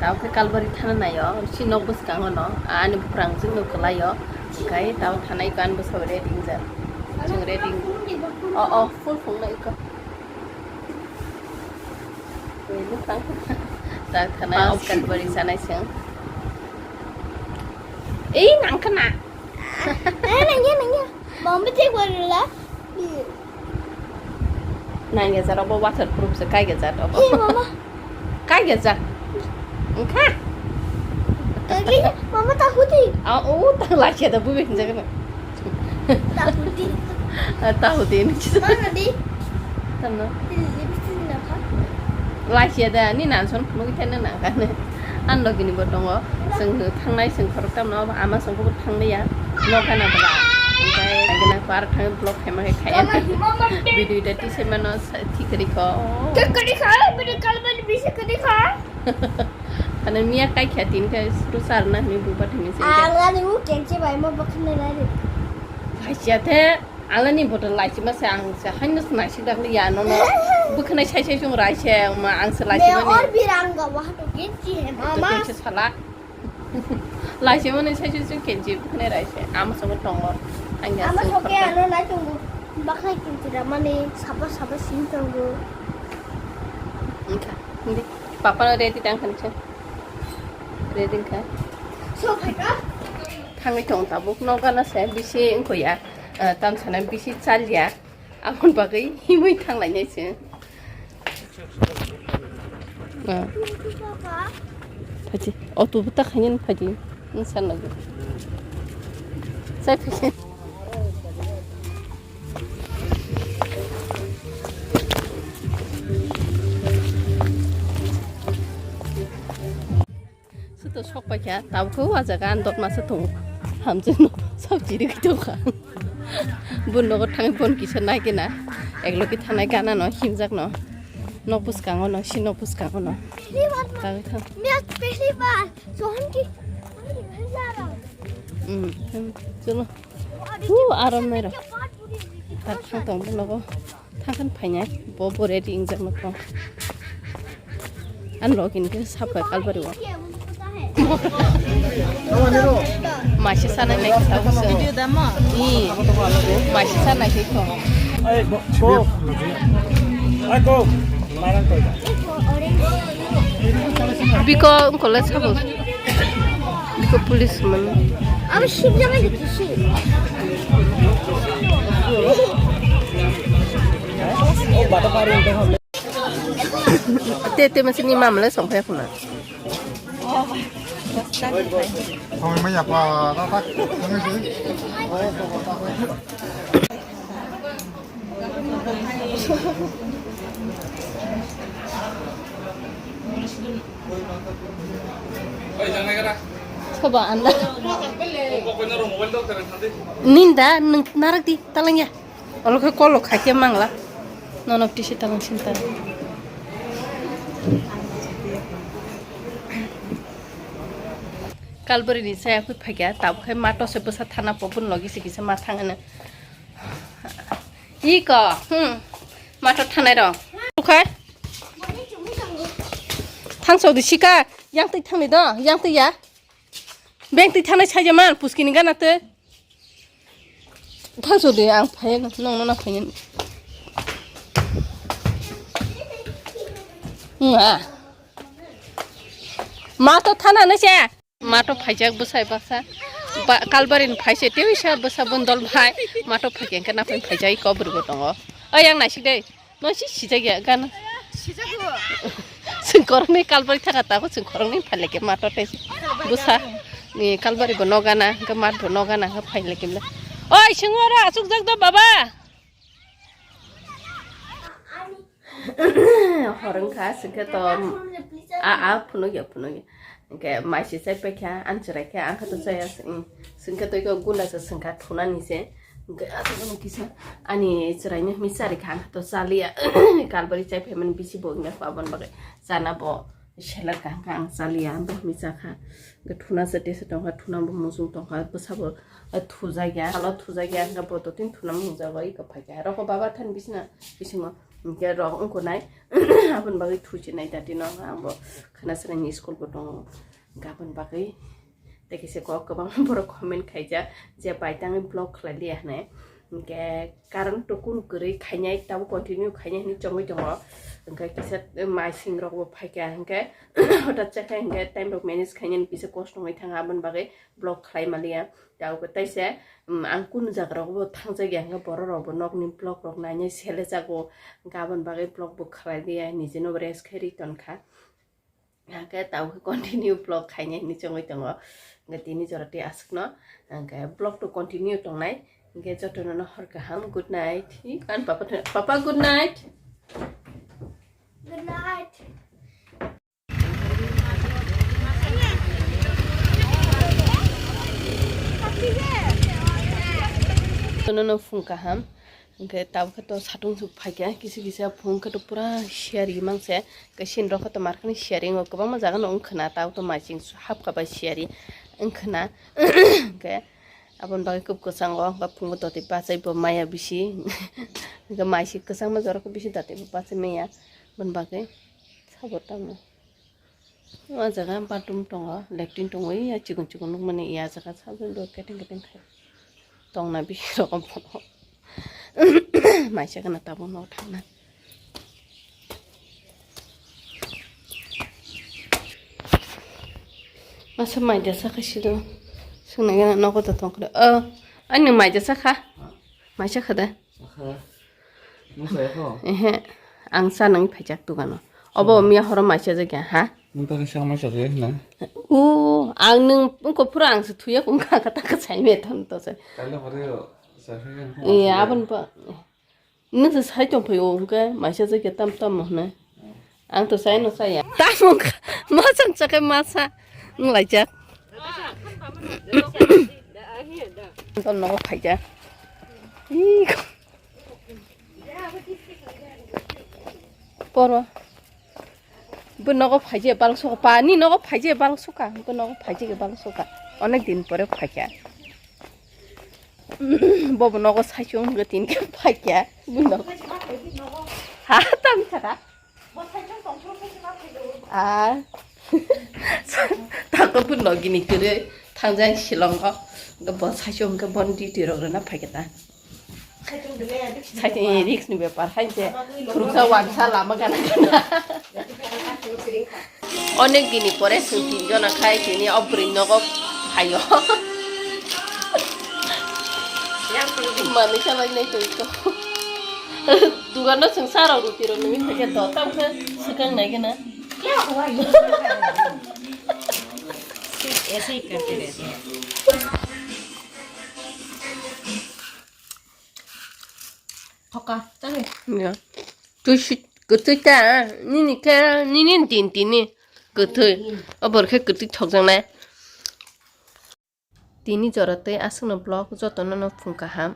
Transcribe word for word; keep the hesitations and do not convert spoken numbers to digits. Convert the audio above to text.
Tao khe Kalbari thana naio, si nok bwskango no, ani bwkrang jwk no kwlaio, hwnkhe tao thanai ko ani bwskango ready wngjak. Chwng ready. O, o, full phung nai ko. Tao thanai o Kalbari sanai chwng. Ei, nang khna. Eh, nangya, nangya. Mama, take one la. Nangya jara bo waterproof se kai ga jat obo. Hey, mama. Kai ga jat. Engkha. Tadi, mama, tahu di. Ah, oh, tak lah siya dah bu bing jaga na. Tahu di. Ah, tahu di ni. Mana di? Tano. Ini, ini sini apa? Lasia da ni nan son phunuk thai na nang kha ne. An logi ni bo tongo. Chwng thangnai chwng khorok tam no ama chwng khe bo thangliya. No kana bwla. Engkai gana par thang vlog khaima khe khaya. Video da tise mano thikri kho. Ke kari kha, bini kalbari bisi kari kha. Ana miya kai kha tin khe suru sar na ni buba thimi se. Ang ani u kenche bai mo bakne rai. Lasia the. Alani bottle laisima se ang se haino se naisik dakli ya nono. Bwkhanai sai sai chung rai se ma ang se laisima ni. Or biranga wa to kenchi he mama. To kenchi sala. Laisima ni sai sai chung kenchi bwkhanai rai se. Ama songo tongo. Ang ya. Ama se soke ano nai tongo. Baknai kenchi da mani sapa sapa sin tongo. Engkha. Hindi. Papa no ready tang khan se. Ready kha. So phai ka. Thangwi tong tabuk no gana se bisi engko ya. Ah, tam sana bisi chalya. Aboni bagwi himwi thanglainai se. Ah. Phaji, auto bo ta khainani phaji. Nwng san lagi. Sai phaji. Suto sok paikha, tabukhe o jaga ang dotmasa tongo. Hamjwkno sok chirigwi tongkha. Bo nogo thangwi bon kisa naikhe na. Ekloki thangnai gana no himjak no. Nok bwskango no, si nok bwskango no. Pehli baar ma-, Tangwi thang. Main pehli baar sohon ki. Hmm, hmm, chalo. Hu, aram nai ro. Tak thang tong bo nogo. Thangkhan phainai, bo bo ready wngjak nokho. An login khe sapkha Kalbari o. Maisa sanai nai khe tabuk se. Video damo? Ih, maisa sanai khe kho. Biko wngkole sabo. Biko police mano. Abo sibjak ni kisi. Te, te, masini mamle songkhe kuna. Thongwi manya pa, ta, ta, thongwi si. Soba anda. Ninda, nung narak di, talangya. Olo khe kolo khaikhe mangla. Nono tisi talang sinta. Kalbari ni saya khui phaikya, tabuk khai mato se bwsa thana po bun logi se kisa ma thang ano. Iko, hmm. Mato thanai rok. Ukhai. Thang sok di sika, yang twi thang ni do, yang twi ya. Beng twi thanai sai jaman, puski ni gana twi. Thang sok di ang phai no, nong no na phai ni. Nga. Mato thana ni se. Mato phaijak bwsai baksa. Ba, Kalbari ni phaise tei sa bwsa bondol bai. Mato phaikhe hwnkhe naphai phaijak iko bwrwi bo tongo. Oi, yang naisik dei. No si sijak ya gana. Sijago. Chwng korokni Kalbari thaka tabuk chwng korokni phaileke mato tei bwsa. Ni Kalbari bo no gana, hwnkhe mat bo no gana, hwnkhe phaileke bla. Oi, singwara, achuk jak do baba. Hor wngkha, singkhe to a, a, phunukya, phunukya. Hwnkhe maisi chai paikha, ani chwrai khe, ang khe to chaya se, mm. Singkhe to iko gunda se singkha thunani se. Hwnkhe aswk kisa ani chwraino hwnwi charikha, ang khe to chaliya. Kalbari chai phaimani bisi bo wngya kho, aboni bagwi chana bo selerkha, hwnkhe ang chaliya, ang bo hwnwi chakha. Hwnkhe thuna se tesa tongkha, thuna bo muchung tongkha, bwsa bo thujakya, salo thujakya, hwnkhe bo totino thuna mungjago, iko phaikha. Roko baba thani bisina, bisingo. Hwnkhe rok wngkha nai, aboni bagwi thuchinai dati no, ang bo khana swrangni school bo tongo, aboni bagwi. Tei kisa kok kwbangma borok comment khaijak je bai tangwi vlog khlai liya hwnwi. Hwnkhe current to kunu kwrwi khainai, tabuk continue khainai hwnwi chongwi tongo. Hwnkhe kisa maising rok bo phaikha, hwnkhe hotat chakha hwnkhe time rok manage khainani kisa kosto wngwi thango, aboni bagwi vlog khlai maliya. Tabuk teisa, um, ang kunu jaga rok bo thangjak ya, hwnkhe borok rok bo nokni vlog rok nainai sele jago, hwnkhe aboni bagwi vlog bo khlai liya, nijeno rest khe ri tonkha. Hwnkhe tabuk continue vlog khainai hwnwi chongwi tongo. Hwnkhe tini jora tei aswkno, hwnkhe vlog to continue tongnai. Hwnkhe jotono no hor kaham, good night. Hi, kan papa thang-, papa, good night. Good night. Jotono no phung kaham. Hwnkhe tabuk khe to satung suk phaikha, kisa kisa phung khe to pura siyari mangse, hwnkhe sini rok khe to markhani siyari wngo, kwbangma jaga no wngkhwna, tabuk to maising hapkha bai siyari wngkhwna. Hwnkhe aboni bagwi kub kwchango, hwnkhe phungo dotwi bachai bo maya bisi, hwnkhe maising kwchangma jorok bisi dotwi bo bachai maya, aboni bagwi sabo tamo. O jaga bathroom tongo, latrine tongo, iya chikon chikon nukmani, iya jaga saboni bo keteng keteng khai tongna bisi rokom phono. Maisa gana tabuk no thangna. Masa maida sakha siro. Swnai gana nogo to tongkha. O, ani maida sakha. Maisa khada. Aha. Nung saya kho? Ehe. Ang sa nang phaijak dugano. Obo miya horo maisa jagya, ha? Nung ta kisa maisa jagya na? O, ang nung ko pura ang se thuya kung ka ka ta ka sai me tham to se. Kaila hore sa kha. Iya, abon pa. Nung se sai tong phai o hwnkhe maisa jagya tam tam mo hne. Ang to sai no saya. Tamung masa chakhe masa wnglaijak. Ton nogo phaijak. Ih. Poro. Bo nogo phaijak balok soka. Pani nogo phaijak balok soka. Bo nogo phaijak balok soka. Onek din pore phaikha. Bobo nogo saichung hwnkhe tini khe phaikha. Bo nogo. Ha, tam thara. Ah. Tako pun nogini kiri thangjang silongo. Bo saichung hwnkhe bon duty rok rwna phaikha ta. Saichung risk ni bepar hai je. Khuruksa wansa lama gana gana. Onek dini pore chwng tin jona khai tini o bwrwi nogo phaio. Manwi salai nai twi ko. Dugano chwng sa rok ruti rok nungwi phaikha to, tamo khe swkang nai gana. ऐसे ही करते रहते हैं। Thoka, tang. Ya. Twi si-, kwtwi ta, nini khe, nini din tini. Kwtwi. Obor khe kwtwi thokjaknai. Tini jora tei aswkno vlog jotono no phung kaham.